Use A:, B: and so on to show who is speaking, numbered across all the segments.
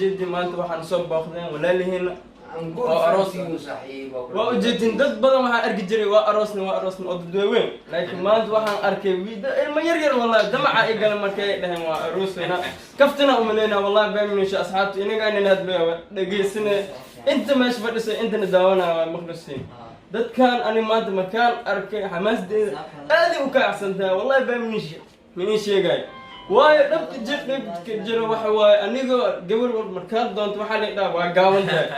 A: Ujeedin maanta waxaan soo booqdeen walaalihiina oo aroos. Waa ujeedin, dad badan waxaan arki jiray waa aroosna, waa aroosna oo dad waaweyn, laakiin maanta waxaan arkay wiida ilmo yar yar. Wallahi damaca ay galan markay ay dhaheen waa aroosayna, kaftana umaleynaa. Wallahi baaminusha asxaabta inaga aynan hadlaya dhegeysane, inta meesha fadhisa, intana daawanaya waa maqlusiin. Dadkan ani maanta markaan arkay xamaasdeeda aaday u kacsantahay. Wallahi baaminusha minin sheegay, waayo dhabka jir, dhibka jiro waxa waaye anigoo gabar walba markaad doonto waxaa la dhaha waa gaaban tahay.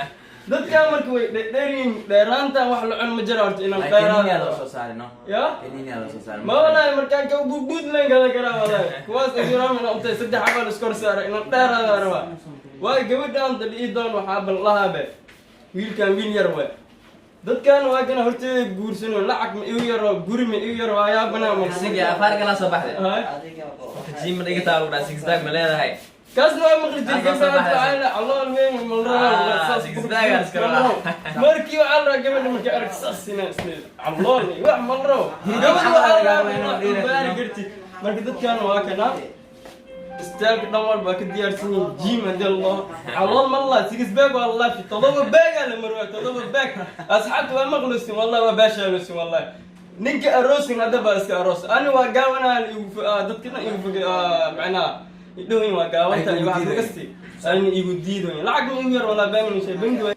A: Dadkan marka way dheerdheeryihiin, dheeraantan wax la cun ma jira horta inaan
B: Kaniiniyaa loo
A: dheeraado
B: soo saaray, no?
A: Ya.
B: Kaniiniyaa loo soo saaray.
A: Ma wallahi markaan ka buudbuud leen gada karaa. Wallahi kuwaas ajiraam inaan utay saddex xabal iskor saaray inaan dheeraada rabaa, waayo gabadhaan dal ii doon waxaa bal lahaabe wiilkan wiil yar waay. Dadkan waa kana horteeda guursano, lacag ma igu yaro, guri ma igu yaro, waa yaabana.
C: Sige, afaar kala soo baxday.
A: Hay.
C: Gym ma dhigataa lagu dhaha, six pack ma leedahay?
A: Kaasna waa maqli jiray.
C: Kaas waa soo
A: gabadha
C: baxaysa.
A: waxaa calool weyn.
C: Ah, six pack aan iska rabaa.
A: Markii waxaa la rabaa gabadha markay arag saas inaa isleed calool iyo wax ma la rabo. Gabadha waxaa la rabaa inaad baari kartid. Marka dadkan waa kana istaalka dhan walba ka diyaarsan yihiin. Gym hadii la calool ma la six pack waa la fi todoba pack aa la marwaa, todoba pack. Asxaabta waa maqlusin, wallahi waa baashaalusin. Wallahi ninka aroosin hadda baa iska aroos. Ani waa gaawanaan igu dadkana igu fog macnaha idhoyin waa gaawanta iyo waxaas magasti ayna igu diidoyin. Lacag ma igu yar walaa baamin shay bangi waa.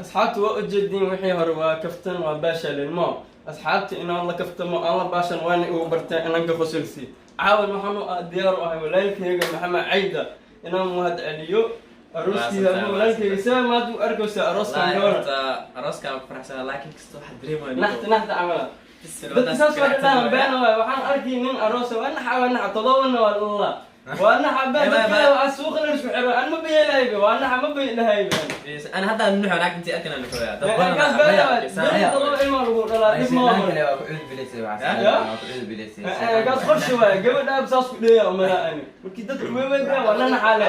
A: Asxaabta waa ujeedin, wixii hore waa kaftan, waa baashaalin mo. Asxaabta inaan la kaftamo, aan la baashan, waana igu barteen inaan ka qosolsi. Caawan waxaan u diyaar u ahay walaalkayga Maxamed Cayda inaan mahad celiyo arooskiisa. Walaalkayga see maanta u arkaysa arooskan
C: Wallahi
A: gabar?
C: Horta arooskaan ku faraxsanaa, laakiin kasta waxaa dareemaya
A: Naxta naxta camala dadka saas waa dhadhahan been waay. Waxaan arkay nin aroosa waa naxa, waa naxa, todobana waa lala waa naxa been. Dadka waa suuqa la isku xiro, an ma bayelahayba, waa naxa, ma bayelahayba.
C: Ana hadda nuxo naag intii arkan aan nuxoya dad
A: kaas
C: badan.
A: Been waay, beri todoba ilmaa lagu dhalaa, dhib ma
B: Ay,
A: waa.
B: kale waa ku cudud bilaysay waxaas.
A: Ya?
B: Waa ku cudud bilaysay.
A: Kaas qorshe waay, gabadha saas ku dheeya umalaa ani markii dadka weweyn waa nanaxaa le.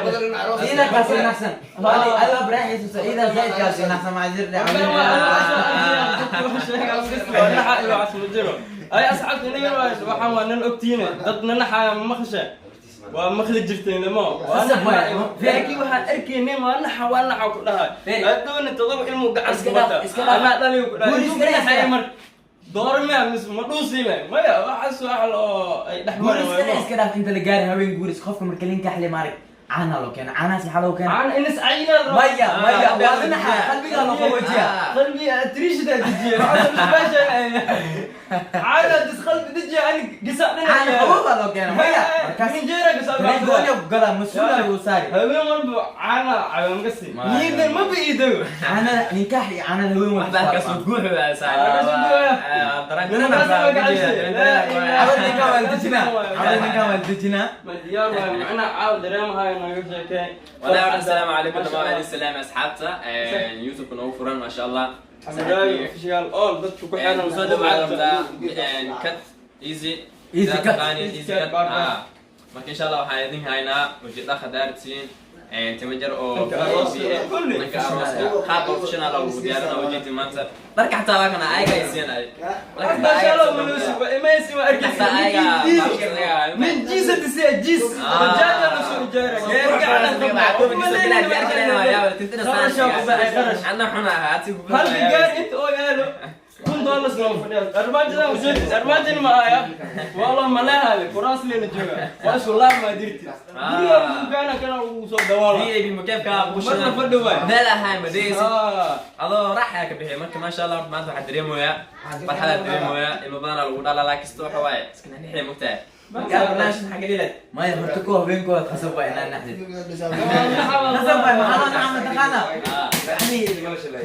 B: Ida kaasi naxsan. Adi adi waa baraaxaysa, ida zaid kaasi naxsan ma jir.
A: Ay asxaabta inaga waxaan waa nan ogtiine dad nanaxaya ma maqasha, waa maqli jirteen lamo waa
B: Sasab waay.
A: laakiin waxaan arkaynay waa naxa, waa naxa ku dhahay. Adoona todoba ilmu gacan
B: Iska
A: ku
B: dhaaf,
A: wata.
B: Iska dhaaf.
A: Anaa dhaliyo ku dhahay.
B: Guur
A: intuu
B: iska
A: ka
B: dhaaf.
A: naxaya marka dooro miya mise ma dhuusiile maya, waxaas wax oo ay dhex
B: Guur
A: mari
B: iska
A: waay.
B: Iska dhaaf inta la gaarin haween guuris. Qofka marka linka xli maarig caana loo keena, caanahaas maxaa loo keena?
A: Caana inis cayinaa.
B: Maya, maya, waa dhinaca qalbiga loo qaboojiya.
A: Qalbi triishda dejiye, waxaa caana dis qalbi dejiye ani gisa.
B: Caana qabow baa loo keena, maya, markaas
A: Minjeera gisa.
B: Dareen gooni ku gadaa, mas-uul lagu saari.
A: Haween walba caana caawangasi.
B: Maya.
A: Niidan ma biidago.
B: Caanada ninkaax iyo caanada haween walba.
C: Waxbaa kasoo guuxu.
B: Cabad ninkaan waa la dejinaa, cabad ninkaan waa la dejinaa.
A: Ma diyaar waay, macnaha caaw dareemahayo naga sheekay.
C: والله السلام عليكم dhammaan, علي السلام asxaabta YouTube noogu furan, ma sha Allah.
A: Xamdaawi Official, all dadku ku xiran.
C: Soo dhawaada, cut easy.
B: Easy cut.
C: Easy cut. Marka insha Allah waxaan idin haynaa ujeeda khadaartiin timo jar oo
A: Dhanka arooska, kulli.
C: Dhanka arooska qaab professional oo lagu diyaarina ujeedin maanta. Dharka xataa waa kana ayaga ay siinay.
A: Masha maluusi waa imaysi, waa arkaysa nin jiisa disiya jiis bajaaj la soo ijaara gaariga.
C: Ana xunaha.
A: Halka gaari inta oo yaalo $1000 noo fadhiya. Armaajadan ujeedis, armaajan ma aya wallah ma leehaale kuraas leena jooga, waa isku laab maa dirti guriga dukaana kana ugu soo dawoola.
C: VIP mukeefka.
A: Marna fadhi waay.
C: Meel ahaan madaysid adoo raaxaya ka bixiya. Marka maasha Allah, horta maanta waxaa dareemayaa farxadaa, dareemayaa ilmo badanaa lagu dhalaa, laakiin kasta waxa waaye iska naxnixi mogtahay. Marka barnaamij maxaa gelilayd?
B: Maya, horta kuwa haweenkooda khasab waa inaa naxdid, khasab waay. Maxaa loo naxaa mataqaana? Yani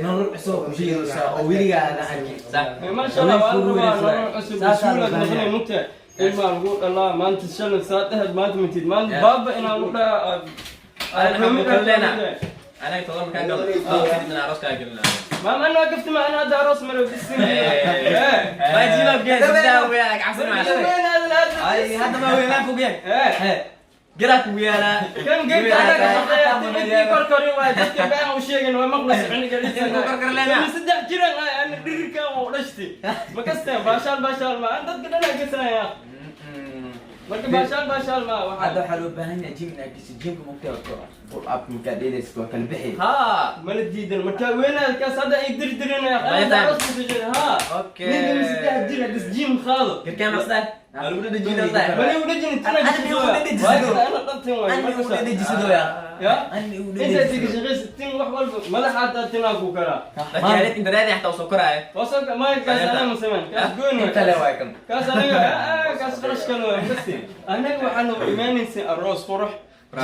B: nolol cusub ku sheegaysaa oo weligaa aadan arkin.
C: Sax.
A: Maasha Allah, waa la rabaa nolol cusub, mas-uulaad noqonay mugtahay, ilmaa lagu dhalaa maanta, shalay saa dhehed maanta matid maanta baaba inaa lagu dhahaa.
C: Anaga todoba markaan galno, todoba kadib inaan arooskaa gelinaa.
A: Maama anaa gafti, ma ana hadda aroos maro bisin.
C: Ma jibaab gees cabsan.
B: Ay, hadda ma weynaan fogeen.
C: Garaa kugu yaalaa.
A: Kan geedka anaa ka shaqeeya, intii korkorin waay, dadka been u sheegin way maqlaysa cuniga.
C: Korkor leena.
A: Saddex jiran ay ana dhirirkan oo dhashti ma kasteen, baashaal baashaal ma an dadka dhan ay kasayaan. Marka baashaal baashaal ma
B: Hadda
A: waxaa.
B: Waxaa loo baahan yahay gym inaad geysid. Gymka mugtaa pull up markaa dheelaysid waa kala bixi.
A: Mala diidan marka weynaad kaas hadda ay dirdirinaya. Ha. Ninka 3 jir hadis gym qaado.
C: Garkaan maqsdaa lagu dhadhajinaa.
A: Mali u dhajin tina.
B: Ani u dhadhajisado.
A: Ana dhantin waay.
B: Ani u dhadhajisado ya.
A: Ya.
B: Ani u
A: Inta tiga
B: dhadhajisado.
A: Shaqaysa tin wax walba madaxa hataa tinaa ku karaa.
C: Laakiin inta raadi xataa soo koraayo.
A: Wasoo ma kaas anaga ma samayn kaas goyn waay.
B: Inta le waay kan.
A: Kaas anaga kaas qarash kale waay kasi anaga waxaanu imaanaysa aroos qurux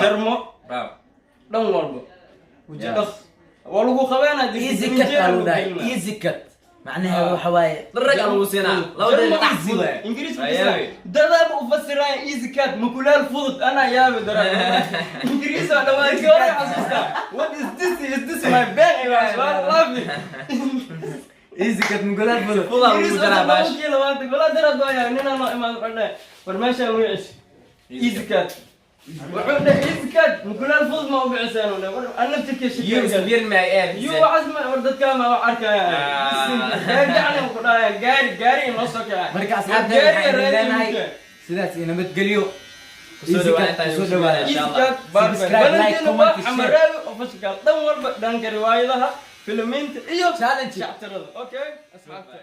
A: jarmo
C: Bravo.
A: Dhan walba weji dhaq waa lagu qabeenaa.
B: Easy cut aa lagu dhahay, easy cut macnaheedu waxa waaye
C: Darag lagu siinaa laba daqiiqo.
B: Easy waay.
A: Ingiriis.
C: Ayaabi.
A: Dadaaba u fasiraya easy cut mukulaal fudud anaa yaabi dara Ingiriis waa dhawaan kii hore xasuustaa. What is this? Is this my bag? I love it.
B: Easy cut mukulaal fudud.
C: Fudaa lagu
A: Ingiriis
C: jaraa baash.
A: 2020 walaa daraad waa yahay ninaa noo imaado wuxuu dhahay war meeshaan wicis easy cut wuxuu dhahay easy cut mukulaal fudud ma u biciseen uu dhahay war an naftirkii
C: You
A: shakiyay.
C: bir ma ee.
A: Yu waxaas ma war dadkaa ma wax arkaya gaari ku dhahaya gaari gaari inoo soo kacay.
B: Marka asxaabta waxaan idin leenahay sidaas iyo nabadgelyo.
C: Kusoo dhawaada intaan
B: Kusoo dhawaada.
C: insha Allah.
B: Subscribe, like, comment, share.
A: Xamaraawi Official dhan walba dhanka riwaayadaha filimiinta iyo
B: Challenge.
A: shactirada. Okay asxaabta.